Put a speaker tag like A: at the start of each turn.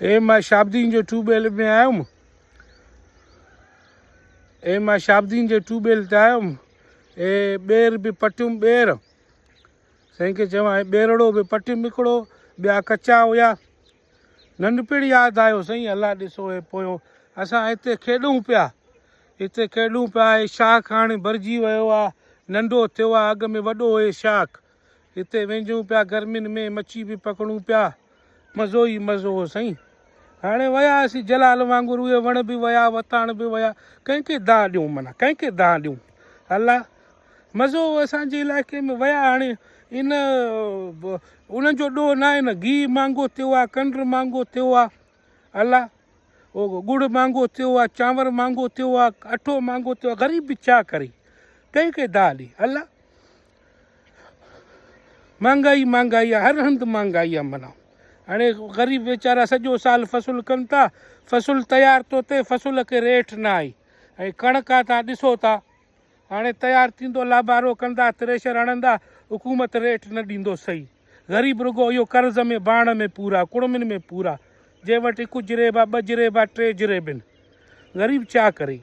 A: هي مان شابدين جي tube well ۾ آيم هي مان شابدين جي ٽيوب ويل تي آيم هي ٻير به پٽيم ٻير سائين کي چوان هي ٻيرڙو به پٽيم هڪڙو ٻيا ڪچا هيا ننڍپڻ ياد آيو سائين الله ڏسو هي پويو اسان هتي کيڏون پيا هتي کيڏون پيا هي شاخ هاڻي ڀرجي ويو آ ننڍو ٿيو آ اڳ ۾ وڏو هي شاخ هتي وينجهون پيا گرمين ۾ مڇي به پڪڙون پيا مزو ئي مزو هو سائين هاڻي ويا اسين جلال وانگر اهي وڻ به ويا وتاڻ به ويا ڪنهن کي دانهن ڏيون معنيٰ ڪنهن کي دانهن ڏيون الله مزو هو اسان جي علائقي ۾ ويا هاڻي ان انهن جو ڏوهه ناهي نه گيهه مهانگو ٿيو آهي کنڊ مهانگو ٿيو آهي الله ڳڙ مهانگو ٿيو آهي چانور مهانگو ٿيو آهي اٽو مهانگو ٿيو آهي غريب به ڇا ڪري ڪنهن کي دانهن ڏي الله مهانگائي مهانگائي آهي هر هنڌ مهانگائي آهي معنيٰ هاڻي غريب ويچارا سڄو سال فصل ڪن ٿا فصل تيار ٿو ٿئي فصل کي ريٽ نه آئي ۽ ڪڻڪ آ تان ڏسو ٿا هاڻي تيار ٿيندو لابارو ڪندا ٿريشر هڻندا حڪومت ريٽ نه ڏيندو صحيح غريب رڳو اهو قرض ۾ ڀاڻ ۾ پورا ڪڙمين ۾ پورا جنهن وٽ هڪ جريب آ ٻه جريب آ ٽي جريب آهن غريب ڇا ڪري.